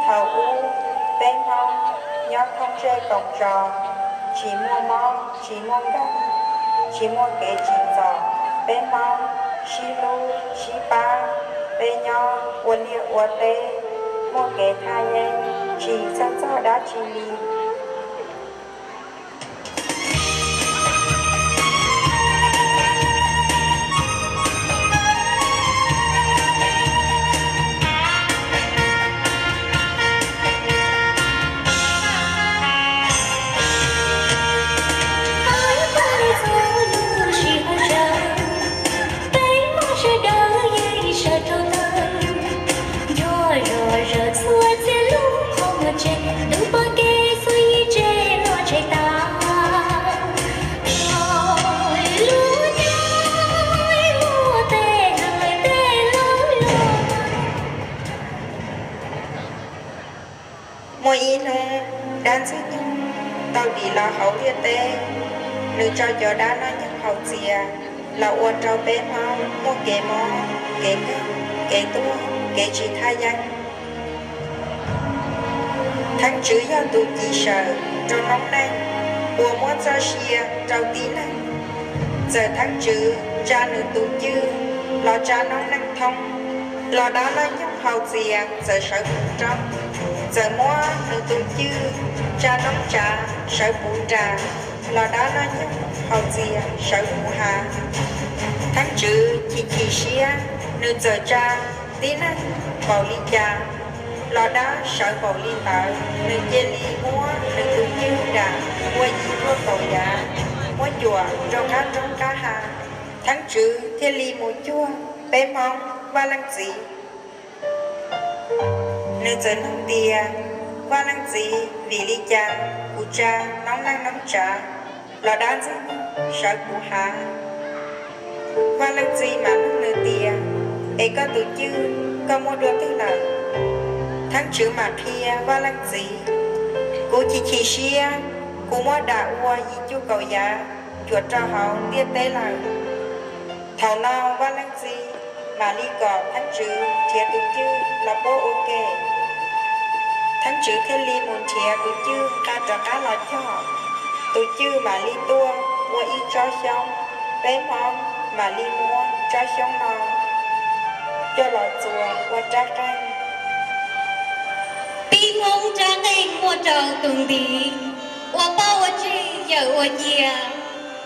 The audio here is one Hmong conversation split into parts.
Thaum ub, peb Hmoob nyob thoob ntsej koom zos, tsis muaj mob tsis muaj nkeeg, tsis muaj kev tsim txom. Peb Hmoob sib hlub sib pab, peb nyob ua liaj ua teb, muaj kev thaj yeeb, tsis txhawj txog dab tsi li. Muaj ib hnub, dab Ntxwg Nyoog tau dim los hauv ntiaj teb. Nws tso cov dab noj nyoog haus txias los ua rau peb Hmoob muaj kev mob, kev nkeeg, kev tuag, kev tsis thaj yeeb. Theeb Tswv yog tus ci sawm rau noob neej uas muab txoj sia rau tib neeg. Txawm Theeb Tswv tsa nws tus cwj los tsa noob neej thoob, los dab noj nyoog haus txias txawm sawv puv roob. Txawm muab nws tus cwj tsa noob tsav sawv puv nras, los dab noj nyoog haus txias sawv puv hav. Theeb Tswv chim chim siab, nws txawm tsa tib neeg npaum li cas los dab sawv npaum li ntawd. Nws cia li muab nws tus cwj nram ua yim cuaj kaum yav, muab cuam rau qab roob qab hav. Theeb Tswv thiaj li mus cuag peb Hmoob Vaj Leej Txiv. Nws txawm nug tias, Vaj Leej Txiv, vim li cas kuv tsa noob neej noob tsav los dab Ntxwg Nyoog sawv puv hav? Vaj Leej Txiv mam nug nws tias, Es koj tus cwj koj muab dua twg lawm? Theeb Tswv mam qhia Vaj Leej Txiv, Kuv chim chim siab, kuv muab dam ua yim cuaj kaum yav cuam rau hauv ntiaj teb lawm. Thaum no Vaj Leej Txiv mam li kom Theeb Tswv nrhiav tus cwj los puab ua ke. Theeb Tswv thiaj li mus nrhiav tus cwj nqa rov qab los cog. Tus cwj mam li tuaj ua ib tsob xyoob, peb Hmoob mam li muab tsob xyoob no coj los txuas ua rab qeej. Peb Hmoob rab qeej muaj rau tus ntiv, ua poj ua tseg yawm ua cia.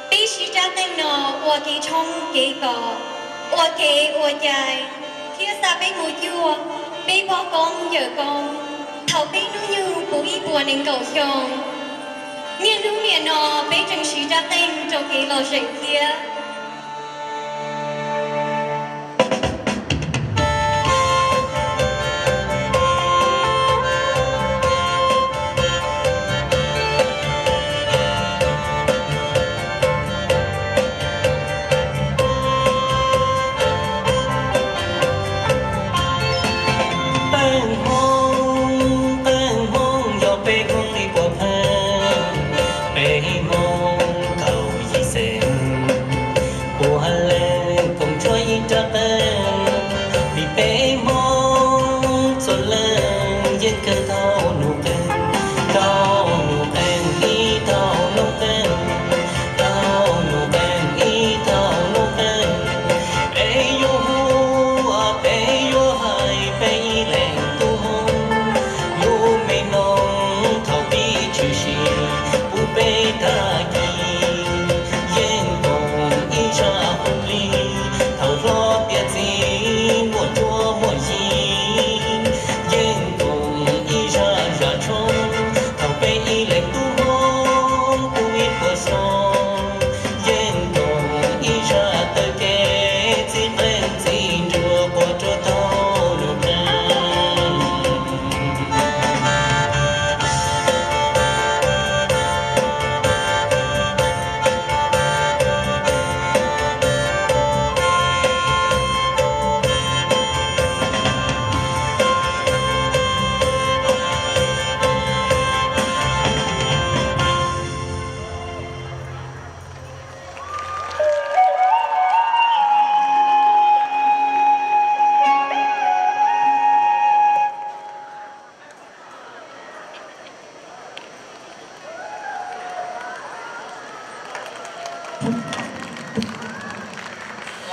Peb siv rab qeej no ua kev tshoob kev kos, ua kev ua cai, thiab xa peb mus cuag peb pog koob yawm koob thaum peb hnub nyoog puv ib puas nees nkaum xyoo. Niaj hnub niam no peb tseem siv rab qeej rau kev lom zem thiab. Peb Hmoob, peb Hmoob yog peb Hmoob ib puas pheej, peb Hmoob kaum yim xeem, puav leej koom tshuaj ib rab qeej, vim peb Hmoob txhua leej yeej kawg tau nuj qeej, tau nuj qeej ib tau nuj qeej, tau nuj qeej ib tau nuj qeej. Peb yuav hu, peb yuav hais peb ib leeg tus Hmoob, lub me noog thaum pib tshwm sim puv peb tag kis, yeej koom ib zaj hu plig thaum hlob tiav txiv muaj cuab muaj yig, yeej koom ib zaj zam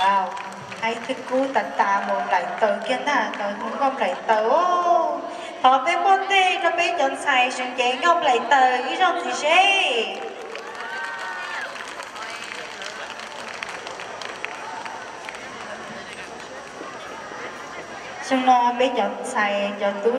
Au, hais thwj kub tas tas mus nplaim taws kiag ntag, tau mus nkauj nplaim taws. Thov peb muab ntej rau peb cov ntxhais sawv cev nkauj nplaim taws ib zaug ntxiv seb. Xyoo no peb cov ntxhais cov tub